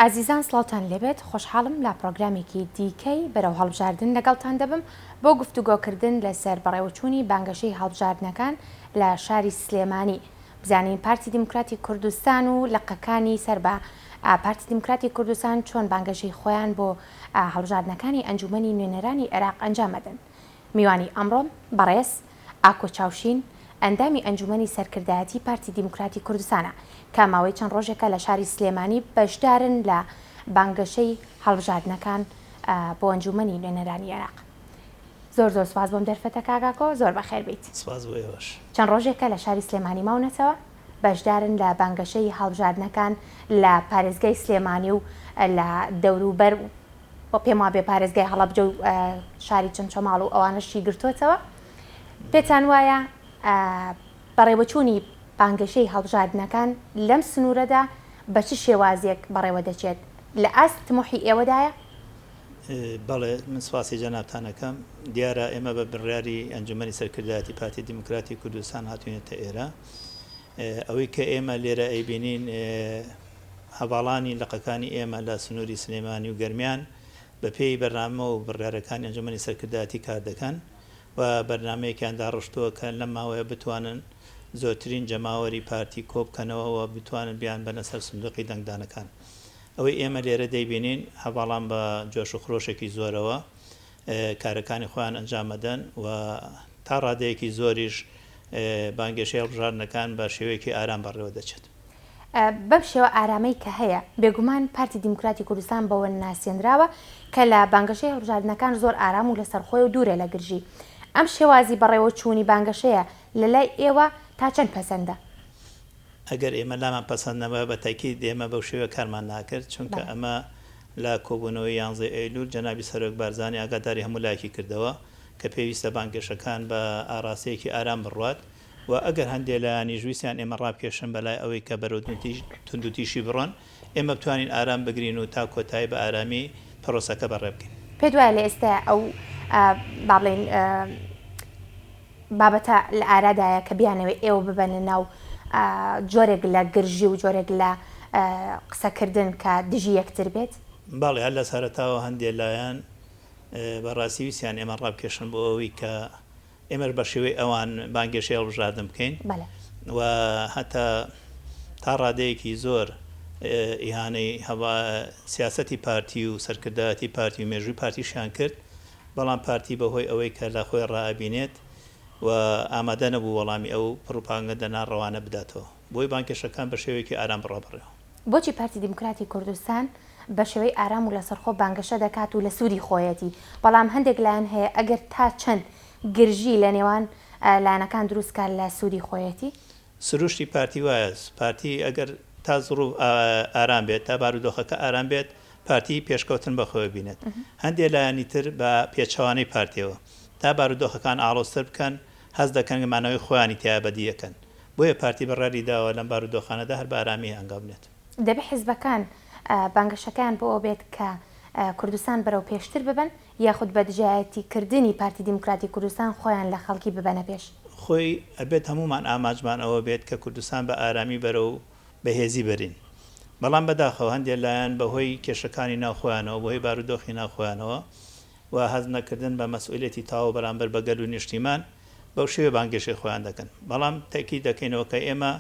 ئازیزان سڵاوتان لێبێت خۆشحاڵم لە پڕۆگرامێکی دیکەی بەرەو هەڵبژاردن لەگەڵتان دەبم بۆ گفتوگۆکردن لەسەر بەڕێوەچوونی بانگەشەی هەڵبژاردنەکان لە شاری سلێمانی بزانین پارتی دیموکراتی کوردستان و لقەکانی سەر بە پارتی دیموکراتی کوردستان چۆن بانگەشەی خۆیان بۆ هەڵبژاردنەکانی ئەنجومەنی نوێنەرانی عێراق ئەنجام ئەدەن. میوانی ئەمڕۆم بەڕێز ئاکۆ چاوشین ئەندامی ئەنجومەنی سەرکردایەتی پارتی دیموکراتی کوردستانە کە ماوەی چەند ڕۆژێکە لە شاری سلێمانی بەشدارن لە بانگەشەی هەڵبژاردنەکان بۆ ئەنجومەنی نوێنەرانی عێراق. زۆر زۆر سوپاس بۆم دەرفەتە کاک ئاکۆ، زۆر بەخێر بیت. سوپاس بۆ ئێوەش. چەند ڕۆژێکە لە شاری سلێمانی ماونەتەوە، بەشدارن لە بانگەشەی هەڵبژاردنەکان لە پارێزگای سلێمانی و لە دەوروبەر و پێم وابێ پارێزگای هەڵەبجە و شاری چەمچەماڵ و ئەوانەشی گرتووەتەوە. پێتان وایە بەڕێوەچوونی بانگەشەی هەڵبژاردنەکان لەم سنوورەدا بە چ شێوازێک بەڕێوە دەچێت؟ لە ئاست تموحی ئێوەدایە؟ بەڵێ، من سوپاسی جەنابتان ئەکەم. دیارە ئێمە بە بڕیاری ئەنجومەنی سەرکردایەتی پارتی دیموکراتی کوردستان هاتوینەتە ئێرە. ئەوەی کە ئێمە لێرە ئەیبینین هەڤاڵانی لقەکانی ئێمە لە سنووری سلێمانی و گەرمیان بە پێی بەرنامە و بڕیارەکانی ئەنجومەنی سەرکردایەتی کار دەکەن و بەرنامەیەکیان داڕشتووە کە لەم ماوەیە بتوانن زۆرترین جەماوەری پارتی کۆبکەنەوە و بتوانن بیانبەنە سەر سندوقی دەنگدانەکان. ئەوەی ئێمە لێرە دەیبینین هەڤاڵان بە جۆش و خرۆشێکی زۆرەوە کارەکانی خۆیان ئەنجام ئەدەن و تا ڕادەیەکی زۆریش بانگێشەی هەڵبژاردنەکان بە شێوەیەکی ئارام بەڕێوە دەچێت. بەم شێوە ئارامەی کە هەیە، بێگومان پارتی دیموکراتی کوردستان بەوە ناسێنراوە کە لە بانگەشەی هەڵبژاردنەکان زۆر ئارام و لەسەرخۆیە و دوورە لە گرژی. ئەم شێوازی بەڕێوەچوونی بانگەشەیە لە لای ئێوە تا چەند پەسەندە؟ ئەگەر ئێمە لامان پەسەند نەبا بە تەئکید ئێمە بەو شێوەیە کارمان ناکرد، چونکە ئەمە لە کۆبوونەوەی یانزەی ئەیلوول جەنابی سەرۆک بارزانی ئاگاداری هەموو لایەکی کردەوە کە پێویستە بانگێشەکان بە ئاراستەیەکی ئارام بڕوات و ئەگەر هەندێ لایەنیش ویستیان ئێمە ڕابکێشن بەلای ئەوەی کە بەرەو توندوتیژی بڕۆن ئێمە بتوانین ئارام بگرین و تا کۆتایی بە ئارامی پرۆسەکە بەڕێ بکەین. پێت وایە لە ئێستایا ئەو با بڵێین بابەتە لە ئارادایە کە بیانەوێت ئێوە ببەنە ناو جۆرێک لە گرژی و جۆرێک لە قسەکردن کە دژی یەکتر بێت؟ بەڵێ هەر لە سەرەتاوە هەندێ لایەن بە ڕاستی ویستیان ئێمە ڕابکێشن بۆ ئەوەی کە ئێمەش بە شێوەی ئەوان بانگێشەی هەڵبژاردن بکەین و هەتا تا ڕادەیەکی زۆر ئیهانەی سیاسەتی پارتی و سەرکردایەتی پارتی و مێژووی پارتیشیان کرد بەڵام پارتی بەهۆی ئەوەی کە لە خۆی ڕائەبینێت و ئامادە نەبوو وەڵامی ئەو پڕوپاگەندە ناڕەوانە بداتەوە بۆی بانگهێشتەکان بە شێوەیەکی ئارام بڕا بەڕێوە. بۆچی پارتی دیموکراتی کوردستان بە شێوەی ئارام و لەسەرخۆ بانگەشە دەکات و لە سوودی خۆیەتی، بەڵام هەندێک لایەن هەیە ئەگەر تا چەند گرژی لە نێوان لایەنەکان دروست کات لە سوودی خۆیەتی؟ سروشتی پارتی وایە، پارتی ئەگەر تا زڕوف ئارام بێت، تا بارودۆخەکە ئارام بێت، پارتی پێشکەوتن بەخۆیەوە بینێت. هەندێ لایەنی تر بە پێچەوانەی پارتیەوە، تا بارودۆخەکان ئاڵۆزتر بکەن، هەست دەکەن مانەوەی خۆیانی تیا بەدی ئەکەن. بۆیە پارتی بڕیاری داوە لەم بارودۆخانەدا هەر بە ئارامی هەنگاو بنێت. دەبێ حیزبەکان بانگەشەکەیان بۆ ئەوە بێت کە کوردستان بەرەو پێشتر ببەن یاخود بە دژایەتی کردنی پارتی دیموکراتی کوردستان خۆیان لە خەڵکی ببەنە پێش؟ خۆی ئەبێت هەموومان ئامانجمان ئەوە بێت کە کوردستان بە ئارامی بەرەو بەهێزی بەرین. بەڵام بەداخەوە هەندێ لایەن بە هۆی کێشەکانی ناو خۆیانەوە، بە هۆی بارودۆخی ناو خۆیانەوە و هەست نەکردن بە مەسئولیەتی تەواو بەرامبەر بە گەل و نیشتیمان بەو شێوەیە بانگێشەی خۆیان دەکەن. بەڵام تەئکید دەکەینەوە کە ئێمە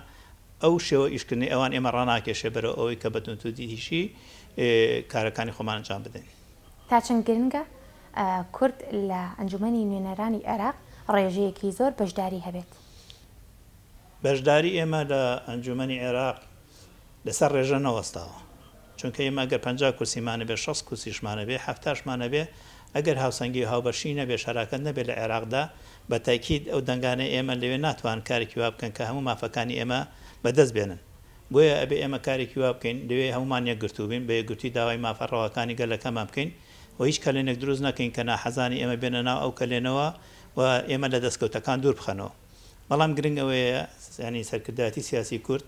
ئەو شێوە ئیشکردنەی ئەوان ئێمە ڕاناکێشێ بەرەو ئەوەی کە بە توندوتیژی کارەکانی خۆمان ئەنجام بدەین. تا چەند گرنگە کورد لە ئەنجومەنی نوێنەرانی عێراق ڕێژەیەکی زۆر بەشداری هەبێت؟ بەشداری ئێمە لە ئەنجومەنی عێراق لەسەر ڕێژە نەوەستاوە، چونکە ئێمە ئەگەر 50 کورسیمان هەبێ، 60 کورسیشمان هەبێ، حەفتاشمان هەبێ، ئەگەر هاوسەنگی و هاوبەشی نەبێ، شەراکەت نەبێ لە عێراقدا، بە تەئکید ئەو دەنگانەی ئێمە لەوێ ناتوانن کارێکی وا بکەن کە هەموو مافەکانی ئێمە بەدەست بێنن. بۆیە ئەبێ ئێمە کارێکی وا بکەین لەوێ هەموومان یەکگرتوو بین، بە یەکگرتووی داوای مافە ڕەواکانی گەلەکەمان بکەین و هیچ کەلێنێک دروست نەکەین کە ناحەزانی ئێمە بێنە ناو ئەو کەلێنەوە و ئێمە لە دەستکەوتەکان دوور بخەنەوە. بەڵام گرنگ ئەوەیە یانی سەرکردایەتی سیاسی کورد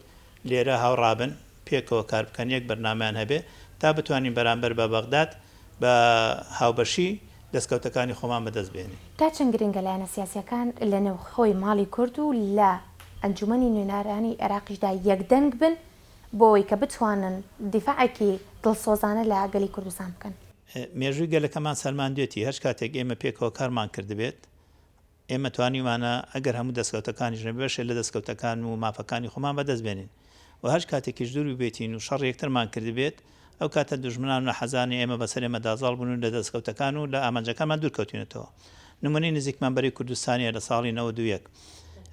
لێرە هاوڕابن، پێکەوە کار بکەن، یەک بەرنامەیان هەبێ تا بتوانین بەرامبەر بە بەغداد بە هاوبەشی دەستکەوتەکانی خۆمان بەدەست بێنین. تا چەند گرنگە لایەنە سیاسییەکان لە نێوخۆی ماڵی کورد و لە ئەنجومەنی نوێنەرانی عێراقیشدا یەکدەنگ بن؟ بۆ ئەوەی کە بتوانن دیفاعێکی دڵسۆزانە لە گەلی کوردستان بکەن؟ مێژووی گەلەکەمان سەلماندوێتی هەرچ کاتێک ئێمە پێکەوە کارمان کردبێت، ئێمە توانیومانە ئەگەر هەموو دەستکەوتەکانیش نەبێت بەشێ لە دەستکەوتەکان و مافەکانی خۆمان بەدەست بێنین و هەرچ کاتێکیش دوور بووبێتین و شەڕی یەکترمان کردبێت ئەو کاتە دوژمنان و ناحەزانی ئێمە بەسەر ئێمەدا زاڵ بوون و لە دەستکەوتەکان و لە ئامانجەکانمان دوور کەوتوینەتەوە. نمونەی نزیکمان بەرەی کوردستانیە لە ساڵی 91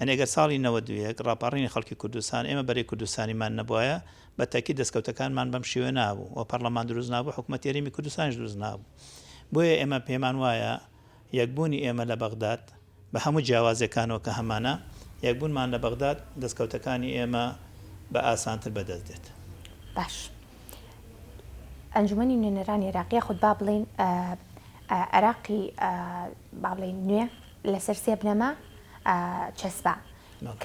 یانی ئەگەر ساڵی 91 ڕاپەڕینی خەڵکی کوردستان ئێمە بەرەی کوردستانیمان نەبوایە بە تەئکید دەستکەوتەکانمان بەم شێوەیە نابوو و پەڕلەمان دروست نابوو حکومەتی هەرێمی کوردستانیش دروست نابوو بۆیە ئێمە پێمان وایە یەکبوونی ئێمە لە بەغداد، بە هەموو جیاوازییەکانەوە کە هەمانە، یەکبوونمان لە بەغداد، دەستکەوتەکانی ئێمە بە ئاسانتر بەدەست دێت. باش. ئەنجومەنی نوێنەرانی عێراق یاخود با بڵێین عێراقی با بڵێین نوێ لەسەر سێ بنەما چەسپا.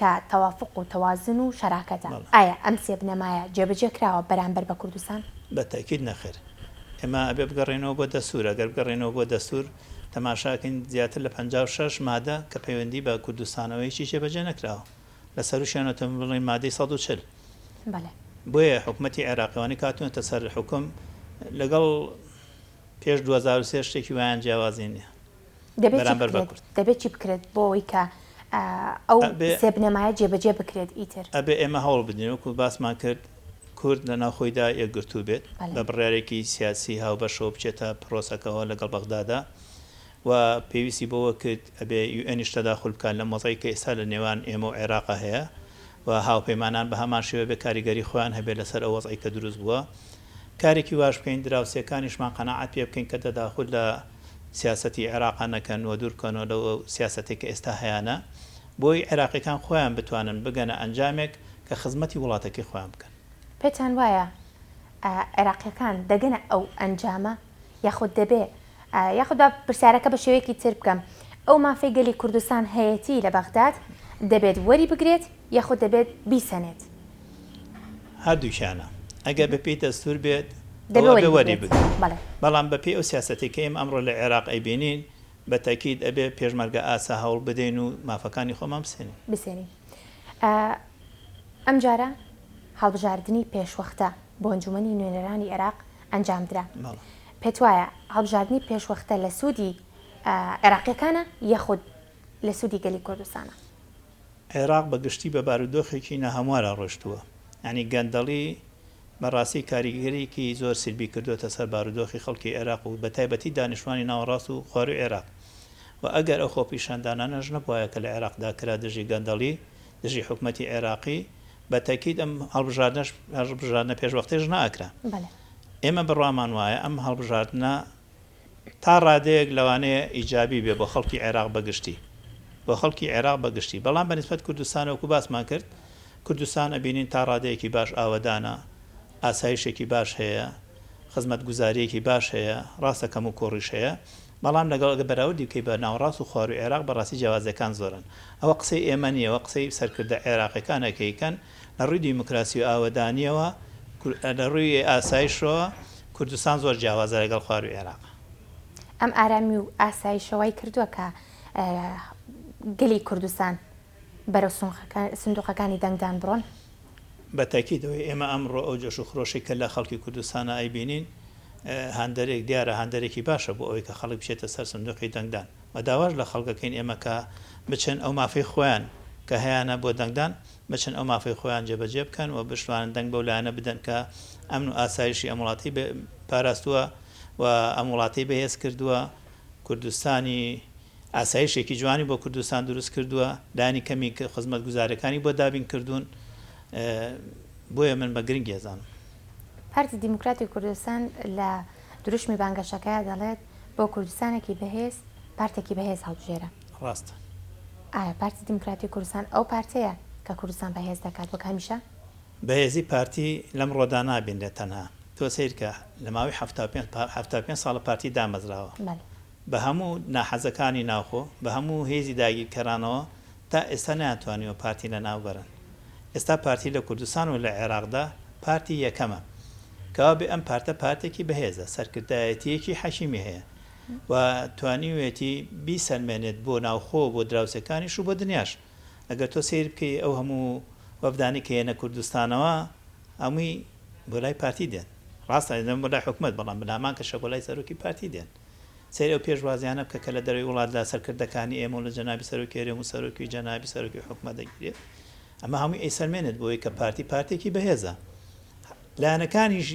کە تەوافوق و تەوازن و شەراکەتە، ئایا ئەم سێ بنەمایە جێبەجێ کراوە بەرامبەر بە کوردستان؟ بە تەئکید نەخێر. ئێمە ئەبێ بگەڕێینەوە بۆ دەستوور، ئەگەر بگەڕێینەوە بۆ دەستوور تەماشا ئەکەین زیاتر لە 56 مادە کە پەیوەندی بە کوردستانەوە هیچی جێبەجێ نەکراوە. لە سەرووشیانەوە تۆ بڵێین مادەی 140. بەڵێ. بۆیە حکومەتی عێراقی ئەوانەی کە هاتوونەتە سەر حوکم لەگەڵ پێش 2003 شتێکی وایان جیاوازی نییە. دەبێت چی بەرامبەر بە بکرێت کورد. دەبێت چی بکرێت بۆ ئەوەی کە ئەو ئەبێ سێ بنەمایە جێبەجێ بکرێت ئیتر؟ ئەبێ ئێمە هەوڵ بدەین وەکو باسمان کرد کورد لە ناوخۆیدا یەکگرتوو بێت، بەڵێ. بە بڕیارێکی سیاسی هاوبەشەوە بچێتە پرۆسەکەوە لەگەڵ بەغدادا و پێویستی بەوە کرد ئەبێ یوئێنیش تەداخول بکات لەم وەزعەی کە ئێستا لە نێوان ئێمە و عێراقا هەیە و هاوپەیمانان بە هەمان شێوە بێ کاریگەری خۆیان هەبێت لەسەر ئەو وەزعەی کە دروست بووە. کارێکی واش بکەین دراوسێکانیشمان قەناعەت پێ بکەین کە تەداخول لە سیاسەتی عێراقا نەکەن و دوور بکەنەوە لەو سیاسەتەی کە ئێستا هەیانە بۆی عێراقیەکان خۆیان بتوانن بگەنە ئەنجامێک کە خزمەتی وڵاتەکەی خۆیان بکەن. پێتان وایە عێراقیەکان دەگەنە ئەو ئەنجامە یاخود دەبێ یاخود با پرسیارەکە بە شێوەیەکی تر بکەم ئەو مافەی گەلی کوردستان هەیەتی لە بەغداد دەبێت وەری بگرێت یاخود دەبێت بیسەنێت؟ هەردووکیانە. ئەگەر بە پێی دەستوور بێت دەبێ ئەوە وەری ئەبێ وەری بگرێت. بگرێت. بەڵێ. بەڵام بە پێی ئەو سیاسەتەی کە ئێمە ئەمڕۆ لە عێراق ئەیبینین بە تەئکید ئەبێ پێشمەرگە ئاسا هەوڵ بدەین و مافەکانی خۆمان بسێنین. بسێنین. ئەمجارە هەڵبژاردنی پێشوەختە بۆ ئەنجومەنی نوێنەرانی عێراق ئەنجامدرا. بەڵێ. پێتوایە هەڵبژاردنی پێشوەختە لە سوودی عێراقییەکانە یاخود لە سوودی گەلی کوردستانە؟ عێراق بە گشتی بە بارودۆخێکی ناهەموارا ڕۆشتووە، یانی گەندەڵی بە ڕاستی کاریگەریی زۆر سلبی کردۆتە سەر بارودۆخی خەڵکی عێراق و بە تایبەتی دانیشتوانی ناوەڕاست و خوارووی عێراق و ئەگەر ئەو خۆپیشاندانانەش نەبوایە کە لە عێراقدا کرا دژی گەندەڵی دژی حکومەتی عێراقی بە تەئکید ئەم هەڵبژاردنەش هەڵبژاردنە پێشوەختەیش نەئەکرا. ئێمە بڕوامان وایە ئەم هەڵبژاردنە تا ڕادەیەک لەوانەیە ئیجابی بێ بۆ خەڵکی عێراق بە گشتی بۆ خەڵکی عێراق بە گشتی بەڵام بە نیسبەت کوردستان وەکو باسمان کرد کوردستان ئەبینین تا ڕادەیەکی باش ئاوەدانە ئاسایشێکی باش هەیە خزمەتگوزاریەکی باش هەیە ڕاستە کەم و کۆڕیش هەیە بەڵام لەگەڵ ئەگەر بەراوردی بکەی بە ناوەڕاست و خواروی عێراق بەڕاستی جیاوازیەکان زۆرن ئەوە قسەی ئێمە نیە ئەوە قسەی سەرکردە عێراقیەکانە کە ئەیکەن لە ڕووی دیموکراسی و ئاوەدانیەوە لە ڕووی ئاسایشەوە کوردستان زۆر جیاوازە لەگەڵ خواروی عێراق. ئەم ئارامی و ئاسایشە وای کردووە کە گەلی کوردستان بەرەو سندوقەکانی دەنگدان بڕۆن؟ بە تەئکید ئەوەی ئێمە ئەمڕۆ ئەو جۆش و خرۆشەی کە لە خەڵکی کوردستانا ئەیبینین هاندەرێک دیارە هاندەرێکی باشە بۆ ئەوەی کە خەڵک بچێتە سەر سندوقی دەنگدان و داواش لە خەڵک ئەکەین ئێمە کە بچن ئەو مافەی خۆیان کە هەیانە بۆ دەنگدان بچن ئەو مافەی خۆیان جێبەجێ بکەن و بشتوانن دەنگ بەو لایەنە بدەن کە ئەمن و ئاسایشی ئەم وڵاتەی پاراستووە و ئەم وڵاتەی بەهێز کردووە، کوردستانی ئاسایشێکی جوانی بۆ کوردستان دروست کردووە، لانی کەمی خزمەتگوزارییەکانی بۆ دابین کردوون، بۆیە من بە گرنگی ئەزانم. پارتی دیموکراتی کوردستان لە دروشمی بانگەشەکەیا دەڵێت، بۆ کوردستانێکی بەهێز، پارتێکی بەهێز هەڵبژێرە. ڕاستە. ئایا پارتی دیموکراتی کوردستان ئەو پارتەیە کە کوردستان بەهێز دەکات وەک هەمیشە؟ بەهێزی پارتی لەمڕۆدا نابینرێت تەنها. تۆ سەیرکە لە ماوەی 75 75 ساڵە پارتی دامەزراوە. بەڵێ. بە هەموو ناحەزەکانی ناوخۆ، بە هەموو هێزی داگیرکەرانەوە تا ئێستا نەیانتوانیوە پارتی لەناو بەرن. ئێستا پارتی لە کوردستان و لە عێراقدا پارتی یەکەمە. کەوابێ ئەم پارتە پارتێکی بەهێزە، سەرکردایەتییەکی حەکیمی هەیە و توانیویەتی بیسەلمێنێت بۆ ناوخۆ و بۆ دراوسێکانیش و بۆ دنیاش. ئەگەر تۆ سەیر بکەی ئەو هەموو وەفدانەی کە یەنە کوردستانەوە. هەمووی بۆ لای پارتی دێن. ڕاستە دێن بۆ لای حکومەت، بەڵام بە هەمان کەشە بۆ لای سەرۆکی پارتی دێن. سەیری ئەو پێشوازیانە بکە کە لە دەرەوەی وڵات لە سەرکردەکانی ئێمە و لە جەنابی سەرۆکی هەرێم و سەرۆکی جەنابی سەرۆکی حکومەت دەگیرێت. ئەمە هەمووی ئەیسەلمێنێت بۆی کە پارتی پارتێکی بەهێزە. لایەنەکانیش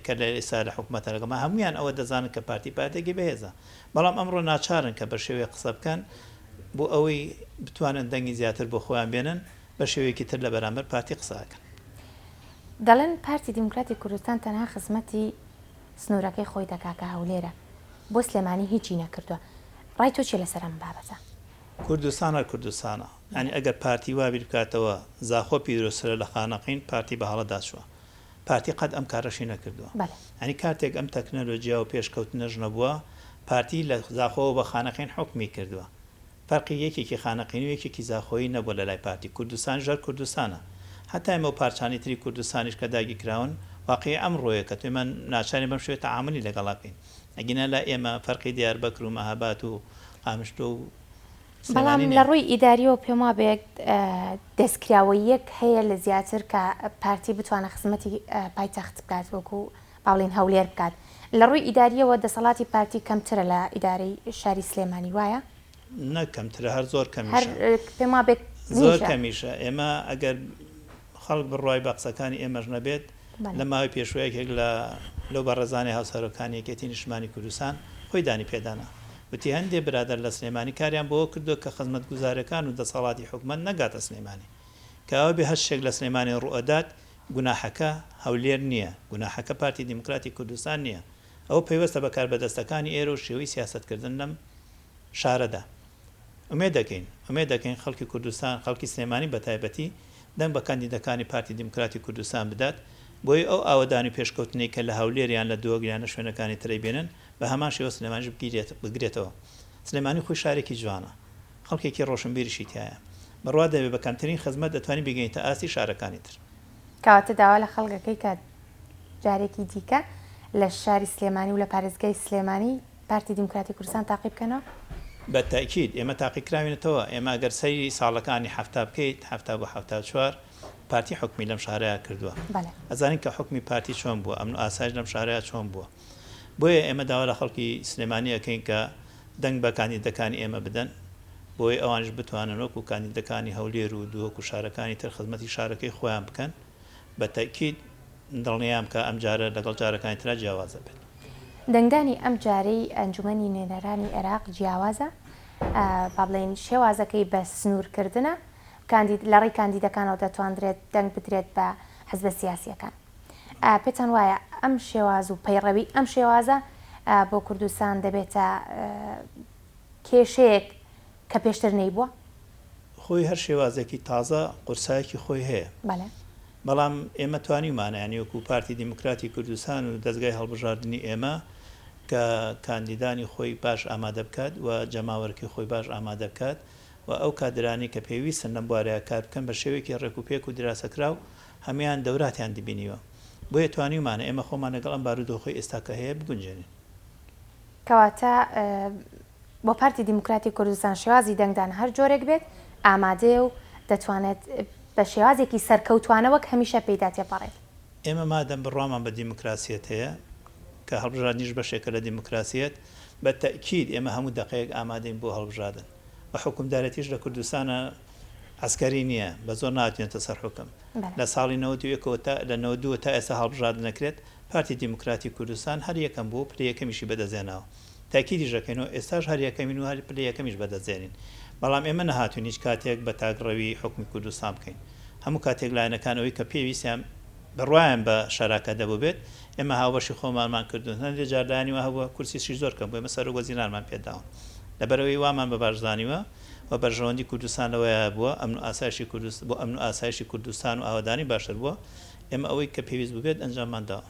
کە لە ئێستا لە حکومەتە لەگەڵمان هەموویان ئەوە دەزانن کە پارتی پارتێکی بەهێزە. بەڵام ئەمڕۆ ناچارن کە بە شێوەیەک قسە بکەن بۆ ئەوەی بتوانن دەنگی زیاتر بۆ خۆیان بێنن بە شێوەیەکی تر لە بەرامبەر پارتی قسە ئەکەن. دەڵێن پارتی دیموکراتی کوردستان تەنها خزمەتی سنوورەکەی خۆی دەکا کە هەولێرە، بۆ سلێمانی هیچی نەکردووە. ڕای تۆ چیە لەسەر ئەم بابەتە؟ کوردستان هەر کوردستانە. یانی ئەگەر پارتی وا بیر بکاتەوە زاخۆ پیرۆزترە لە خانەقین، پارتی بە هەڵەدا چووە. پارتی قەت ئەم کارەشی نەکردووە. یانی کاتێک ئەم تەکنەلۆجیا و پێشکەوتنەش نەبووە، پارتی لە زاخۆوە بە خانەقین حوکمی کردووە. فەرقی یەکێکی خانەقینی و یەکێکی زاخۆیی نەبووە لە لای پارتی. کوردستانیش هەر کوردستانە. هەتا ئێمە و پارچانی تری کوردستانیش کە داگیرکراون، واقیعی ئەمڕۆیە کە تۆ ئێمە ناچارین بەم شێوەیە تەعامولی لەگەڵا بکەین. ئەگینا لای ئێمە فەرقی دیاربەکر و مەهاباد و قامشلۆ و بەڵام سلێمانی لە نییە. ڕووی ئیداریەوە پێم وابێ دەستکراوەییەک هەیە لە زیاتر کە پارتی بتوانێت خزمەتی پایتەخت بکات وەکو با بڵێین هەولێر بکات. لە ڕووی ئیداریەوە دەسەڵاتی پارتی کەمترە لە ئیدارەی شاری سلێمانی وایە؟ نەک کەمترە هەر زۆر هەر کەمیشە. پێم وابێ زۆر نیشە. کەمیشە. ئێمە ئەگەر خەڵک بڕوای بە قسەکانی ئێمەش نەبێت، بەڵێ. لە ماوەی پێشوو یەکێک لە لەو بەڕێزانەی هاوسەرۆکانی یەکێتی نیشتمانی کوردستان خۆی دانی پێدانا. وتی هەندێ برادەر لە سلێمانی کاریان بەوە کردووە کە خزمەتگوزاریەکان و دەسەڵاتی حکومەت نەگاتە سلێمانی. کە ئەوە بێ هەر شتێک لە سلێمانی ڕووئەدات گوناحەکە هەولێر نییە، گوناحەکە پارتی دیموکراتی کوردستان نییە، ئەوە پەیوەستە بە کاربەدەستەکانی ئێرە و شێوەی سیاسەتکردن لەم شارەدا. ئومێد دەکەین، ئومێد دەکەین خەڵکی کوردستان، خەڵکی سلێمانی بەتایبەتی دەنگ بە کاندیدەکانی پارتی دیموکراتی کوردستان بدات، بۆیە ئەو ئاوەدانی و پێشکەوتنەی کە لە هەولێر یان لە دهۆک یان لە شوێنەکانی تر ئەیبینن، بە هەمان شێوە سلێمانیش بگرێتەوە. سلێمانی خۆی شارێکی جوانە، خەڵکێکی ڕۆشنبیریشی تیایە. بڕوا دەبێت بە کەمترین خزمەت دەتوانین بیگەینتە ئاستی شارەکانی تر. کەواتە داوا لە خەڵک ئەکەی کە جارێکی دیکە لە شاری سلێمانی و لە پارێزگای سلێمانی پارتی دیموکراتی کوردستان تاقی بکەنەوە؟ بە تەئکید، ئێمە تاقی کراوینەتەوە. ئێمە ئەگەر سەیری ساڵەکانی 70 بکەیت، 70 بۆ 74، پارتی حوکمی لەم شارەیا کردووە. ئەزانین کە حوکمی پارتی چۆن بووە، ئەمن و ئاسایش لەم شارەیا چۆن بووە. بۆیە ئێمە داوا لە خەڵکی سلێمانی ئەکەین کە دەنگ بە کاندیدەکانی ئێمە بدەن، بۆیە ئەوانیش بتوانن وەکو کاندیدەکانی هەولێر و دهۆک و شارەکانی تر خزمەتی شارەکەی خۆیان بکەن. بە تەئکید دڵنیام کە ئەمجارە لەگەڵ جارەکانی ترا جیاواز دەبێت. دەنگدانی ئەمجارەی ئەنجومەنی نوێنەرانی عێراق جیاوازە، با بڵێین شێوازەکەی بە سنوورکردنە، کاندید لە ڕێی کاندیدەکانەوە دەتواندرێت دەنگ بدرێت بە حزبە سیاسییەکان. پێتان وایە ئەم شێواز و پەیڕەوی ئەم شێوازە بۆ کوردستان دەبێتە کێشەیەک کە پێشتر نەیبووە؟ خۆی هەر شێوازێکی تازە قورسایەکی خۆی هەیە. بەڵێ. بەڵام ئێمە توانیومانە یانی وەکو پارتی دیموکراتی کوردستان و دەزگای هەڵبژاردنی ئێمە کە کاندیدانی خۆی باش ئامادە بکات و جەماوەرەکەی خۆی باش ئامادە بکات و ئەو کادرانەی کە پێویستن لەم بوارەیا کار بکەن بە شێوەیەکی ڕێک و پێک و دراسەکراو هەموویان دەوراتیان دبینیوە بۆیە توانیومانە ئێمە خۆمان لەگەڵ ئەم بارودۆخەی ئێستا کە هەیە بگونجێنین. کەواتە بۆ پارتی دیموکراتی کوردستان شێوازی دەنگدان هەر جۆرێک بێت ئامادەیە و دەتوانێت بە شێوازێکی سەرکەوتوانە وەک هەمیشە پێیدا تێپەڕێت. ئێمە مادەم بڕوامان بە دیموکراسیەت هەیە، کە هەڵبژاردنیش بەشێکە لە دیموکراسیەت، بە تەئکید ئێمە هەموو دەقەیەک ئامادەین بۆ هەڵبژاردن و حوکمدارێتیش لە کوردستانا عەسکەری نییە، بە زۆر نەهاتوینەتە سەر حوکم. لە ساڵی 91 ەوە تا لە 92 وە تا ئێستا هەڵبژاردن ئەکرێت، پارتی دیموکراتی کوردستان هەر یەکەم بووە و پلەی یەکەمیشی بەدەست هێناوە. تاکیدیش دەکەینەوە ئێستاش هەر یەکەمین و هەر پلەی یەکەمیش بەدەست دێنین. بەڵام ئێمە نەهاتوین هیچ کاتێک بە تاکڕەوی حوکمی کوردستان بکەین. هەموو کاتێک لایەنەکان ئەوەی کە پێویستیان بڕوایان بە شەراکەت هەبووبێت، ئێمە هاوبەشی خۆمانمان کردوون. هەندێک جار لایەنی وا هەبووە کورسیشی زۆر کەم بوو، ئێمە سەرۆک وەزیرانمان پێ داون. لەبەرئەوەی وامان بە باش زانیوە و بەرژەوەندی کوردستان لەوەیا بووە ئەمن و ئاسایشی کوردست بۆ ئەمن و ئاسایشی کوردستان و ئاوەدانی باشتر بووە، ئێمە ئەوەی کە پێویست بووبێت ئەنجاممان داوە.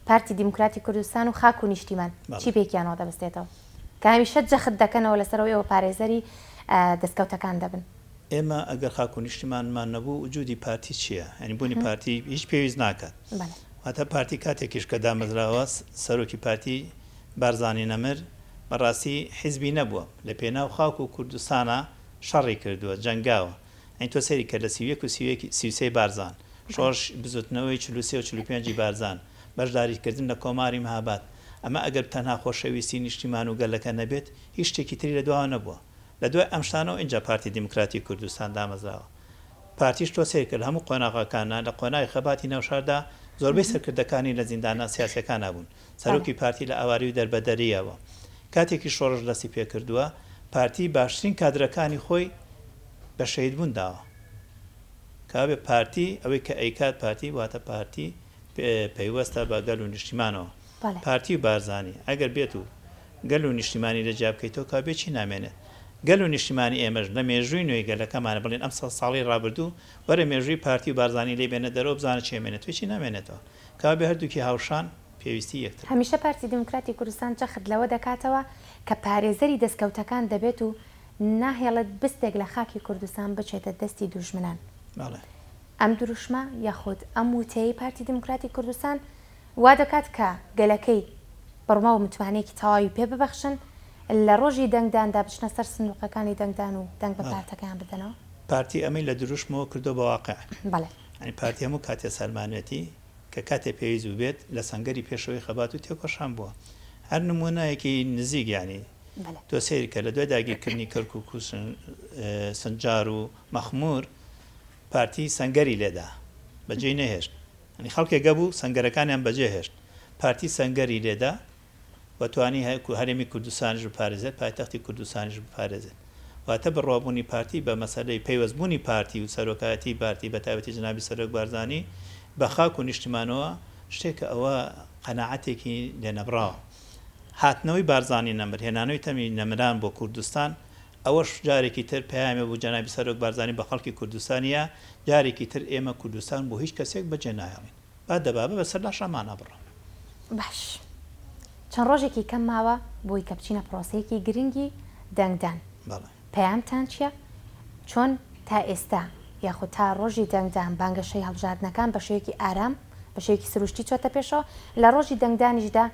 پارتی دیموکراتی کوردستان و خاک و نیشتیمان چی پێکیانەوە دەبەستێتەوە؟ کە هەمیشە جەخت دەکەنەوە لەسەر ئەوەی ئێوە پارێزەری دەستکەوتەکان دەبن. ئێمە ئەگەر خاک و نیشتیمانمان نەبوو وجودی پارتی چییە؟ یانی بوونی پارتی هیچ پێویست ناکات. واتە پارتی کاتێکیش کە دامەزراوە سەرۆکی پارتی بارزانی نەمر بەڕاستی حیزبی نەبووە لە پێناو خاک و کوردستانا شەڕی کردووە جەنگاوە. یانی تۆ سەیری کە لە 31 و 31 33 بارزان. شۆڕش بزوتنەوەی 43 و 45 ی بارزان، بەشداریکردن لە کۆماری مهاباد، ئەمە ئەگەر تەنها خۆشەویستی نیشتیمان و گەلەکە نەبێت، هیچ شتێکی تری لە دواوە نەبووە. لە دوای ئەم شتانەوە ئینجا پارتی دیموکراتی کوردستان دامەزراوە. پارتیش تۆ سەیر کە لە هەموو قۆناغەکانا، لە قۆناغی خەباتی ناوشاردا زۆربەی سەرکردەکانی لە زیندانە سیاسیەکانا بوون. سەرۆکی پارتی لە ئاوارەی و دەربەدەرییا بووە. کاتێکیش شۆڕش دەستی پێکردووە، پارتی باشترین کادرەکانی خۆی بە شەهیدبوون داوە. کەوابێ پارتی ئەوەی کە ئەیکات پارتی واتە پارتی پەیوەستە بە گەل و نیشتیمانەوە. پارتی و بارزانی ئەگەر بێت و گەل و نیشتیمانی لێ جیا بکەیتەوە کەوابێ چی نامێنێت؟ گەل و نیشتیمانی ئێمەش لە مێژووی نوێی گەلەکەمانە بڵێن ئەم سەد ساڵەی ڕابردوو وەرە مێژووی پارتی و بارزانی لێ بێنە دەرەوە بزانە چی ئەمێنێتەوە هیچی نامێنێتەوە. کەوابێ هەردووکی هاوشان پێویستی یەکترن. هەمیشە پارتی دیموکراتی کوردستان جەخت لەوە دەکاتەوە کە پارێزەری دەستکەوتەکان دەبێت و ناهێڵێت بستێک لە خاکی کوردستان بچێتە دەستی دوژمنان. بەڵێ. ئەم دروشمە یاخود ئەم وتەیەی پارتی دیموکراتی کوردستان وا دەکات کە گەلەکەی بڕوا و متمانەیەکی تەواوی پێ ببەخشن لە ڕۆژی دەنگداندا بچنە سەر سندوقەکانی دەنگدان و دەنگ بە پارتەکەیان بدەنەوە. پارتی ئەمەی لە دروشمەوە کردووە بە واقع. بەڵێ. یانی پارتی هەموو کاتێ سەلمانوێتی کە کاتێ پێویست بووبێت لە سەنگەری پێشەوەی خەبات و تێکۆشان بووە. هەر نموونەیەکی نزیک یانی تۆ سەیر کە لە دوای داگیرکردنی کەرکووک و سنجار و مەخموور پارتی سەنگەری لێدا بەجێی نەهێشت. یانی خەڵکێک هەبوو سەنگەرەکانیان بەجێ هێشت. پارتی سەنگەری لێدا و توانی هەرێمی کوردستانیش بپارێزێت، پایتەختی کوردستانیش بپارێزێت. واتە بڕوابوونی پارتی بە مەسەلەی پەیوەستبوونی پارتی و سەرۆکایەتیی پارتی بە تایبەتی جەنابی سەرۆک بارزانی بە خاک و نیشتمانەوە شتێکە ئەوە قەناعەتێکی لێنەبڕاوە. هاتنەوەی بارزانی نەمر، هێنانەوەی تەمی نەمران بۆ کوردستان ئەوەش جارێکی تر پەیامێ بوو جەنابی سەرۆک بارزانی بە خەڵکی کوردستانییە جارێکی تر ئێمە کوردستان بۆ هیچ کەسێک بەجێ ناهێڵین. با دەبابە بەسەر لاشامانا بڕۆن. باش چەند ڕۆژێکی کەم ماوە بۆی کە بچینە پرۆسەیەکی گرنگی دەنگدان. بەڵێ. پەیامتان چیە؟ چۆن تا ئێستا یاخود تا ڕۆژی دەنگدان بانگەشەی هەڵبژاردنەکان بە شێوەیەکی ئارام بە شێوەیەکی سروشتی چۆتە پێشەوە لە ڕۆژی دەنگدانیشدا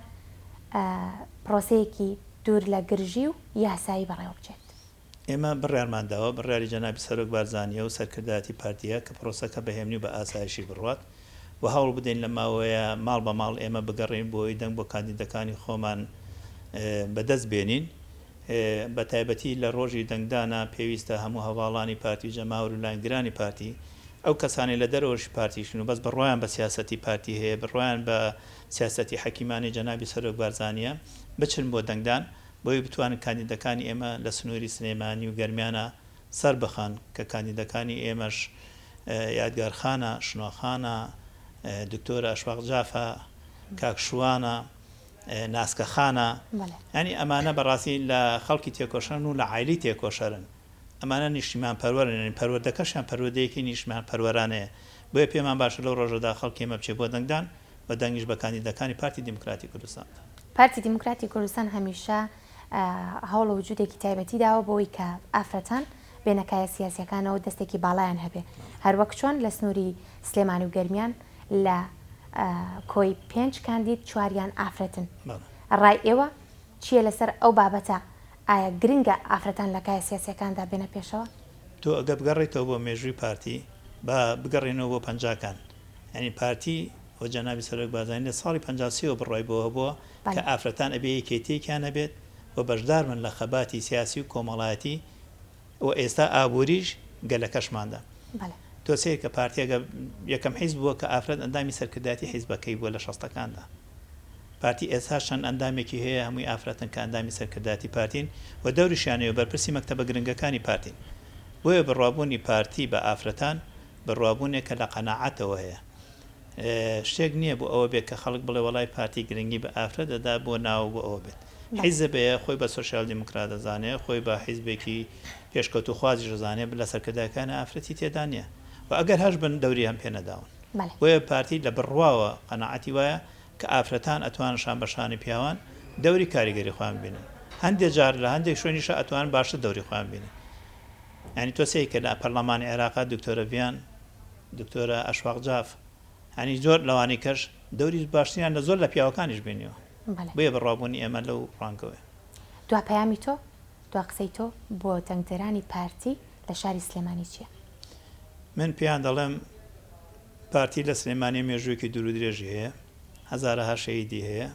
پرۆسەیەکی دوور لە گرژی و یاسایی بەڕێوە بچێت؟ ئێمە بڕیارمان داوە، بڕیاری جەنابی سەرۆک بارزانییە و سەرکردایەتی پارتییە کە پرۆسەکە بە هێمنی و بە ئاسایشی بڕوات و هەوڵ بدەین لەم ماوەیە ماڵ بە ماڵ ئێمە بگەڕێین بۆ ئەوەی دەنگ بۆ کاندیدەکانی خۆمان بەدەست بێنین. بە تایبەتی لە ڕۆژی دەنگدانا پێویستە هەموو هەڤاڵانی پارتی و جەماوەر و لایەنگرانی پارتی، ئەو کەسانەی لە دەرەوەشی پارتیشن و بەس بڕوایان بە سیاسەتی پارتی هەیە، بڕوایان بە سیاسەتی حەکیمانەی جەنابی سەرۆک بارزانییە، بچن بۆ دەنگدان. بۆیە بتوانن کاندیدەکانی ئێمە لە سنووری سلێمانی و گەرمیانا سەربخەن، کە کاندیدەکانی ئێمەش یادگار خانە، شنۆ خانە، دکتۆر ئەشواق جافە، کاک شوانە، ناسکە خانە، یانی ئەمانە بەڕاستی لە خەڵکی تێکۆشەرن و لە عایلەی تێکۆشەرن، ئەمانە نیشتیمانپەروەرن، یانی پەروەردەکەشیان پەروەردەیەکی نیشتمانپەروەرانەیە، بۆیە پێمان باشە لەو ڕۆژەدا خەڵکی ئێمە بچێت بۆ دەنگدان و دەنگیش بە کاندیدەکانی پارتی دیموکراتی کوردستان بدەن. پارتی دیموکراتی کوردستان هەمیشە هەوڵ و وجودێکی تایبەتی داوە بۆی کە ئافرەتان بێنە کایە سیاسیەکانەوە دەستێکی باڵایان هەبێ هەروەک چۆن لە سنووری سلێمانی و گەرمیان لە کۆی پێنج کاندید چواریان ئافرەتن ڕای ئێوە چییە لەسەر ئەو بابەتە ئایا گرنگە ئافرەتان لە کایە سیاسیەکاندا بێنە پێشەوە؟ تۆ ئەگەر بگەڕێیتەوە بۆ مێژووی پارتی با بگەڕێینەوە بۆ پەنجاکان یانی پارتی و جەنابی سەرۆک بارزانی لە ساڵی 53 ەوە بڕوای بەوە هەبووە کە ئافرەتان ئەبێ یەکێتیەکیان هەبێت و بەشدار بن لە خەباتی سیاسی و کۆمەڵایەتی و ئێستا ئابووریش گەلەکەشماندا. تۆ سەیر کە پارتی ئەگەر یەکەم حیزب بووە کە ئافرەت ئەندامی سەرکردایەتی حیزبەکەی بووە لە شەستەکاندا. پارتی ئێستاش چەند ئەندامێکی هەیە هەمووی ئافرەتن کە ئەندامی سەرکردایەتی پارتین و دەوریشیان هەیە و بەرپرسی مەکتەبە گرنگەکانی پارتین. بۆیە بڕوابوونی پارتی بە ئافرەتان بڕوابوونێکە لە قەناعەتەوە هەیە. شتێک نییە بۆ ئەوە بێت کە خەڵک بڵێ وەڵای پارتی گرنگی بە ئافرەت دەدا بۆ ناو بۆ ئەوە بێت. حیزب هەیە خۆی بە سۆسیال دیموکرات دەزانێ، خۆی بە حیزبێکی پێشکەوتووخوازیش دەزانێ، لە سەرکردایەکانی ئافرەتی تێدا نییە و ئەگەر هەش بن دەوری هەم پێ نەداون. بۆیە پارتی لە بڕواوە قەناعەتی وایە کە ئافرەتان ئەتوانن شان بە شانی پیاوان دەوری کاریگەری خۆیان ببینن. هەندێ جار لە هەندێک شوێنیشا ئەتوانن باشتر دەوری خۆیان ببینن. یانی تۆ سەیر کە لە پەرلەمانی عێراقا دکتۆرە ڤیان، دکتۆرە ئەشواق جاف، یانی زۆر لەوانی کەش دەوری باشتریان لە زۆر لە پیاوەکانیش بینیوە. بۆیە بڕوابوونی ئێمە لەو ڕوانگەوەیە. دوا پەیامی تۆ، دوا قسەی تۆ بۆ دەنگدەرانی پارتی لە شاری سلێمانی چییە؟ من پێیان دەڵێم. پارتی لە سلێمانی مێژوویەکی دوور و درێژی هەیە، هەزارەها شەهیدی هەیە،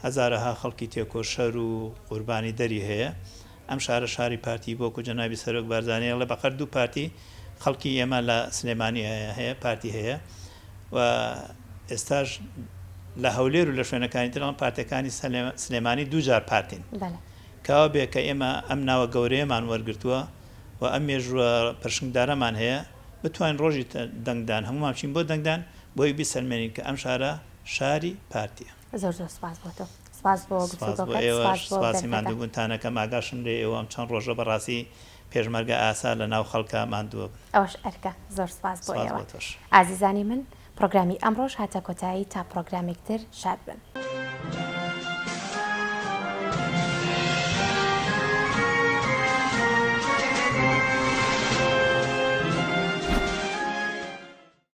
هەزارەها خەڵکی تێکۆشەر و قوربانی دەری هەیە، ئەم شارە شاری پارتی بووە وەکو جەنابی سەرۆک بارزانی ئەڵێ بەقەر دوو پارتی خەڵکی ئێمە لە سلێمانی هەیە پارتی هەیە و ئێستاش لە هەولێر و لە شوێنەکانی تر پارتەکانی سلێمانی دووجار پارتین کاوە بێ کە ئێمە ئەم ناوە گەورەیەمان وەرگتووە و ئەم مێژووە پرشنگدارەمان هەیە بتوانین ڕۆژی دەنگدان هەموومان بچین بۆ دەنگدان بۆی بیسەلمێنین کە ئەم شارە شاری پارتیە. زۆر زۆر سپاس بۆ تۆ سپاس بۆ سپاس بۆ ئێوەش سپاسی ماندووبوونتان ئەکەم ئاگاشم لێ ئێوە ئەم چەند ڕۆژە بەڕاستی پێشمەرگە ئاسا لە ناو خەڵکا ماندووە بن. ئەوەش ئەرکە زۆر سپاس بۆ ئێوە. ئازیزانی من پڕۆگرامی ئەمڕۆش هاتە کۆتایی تا پڕۆگرامێک تر شاد بن.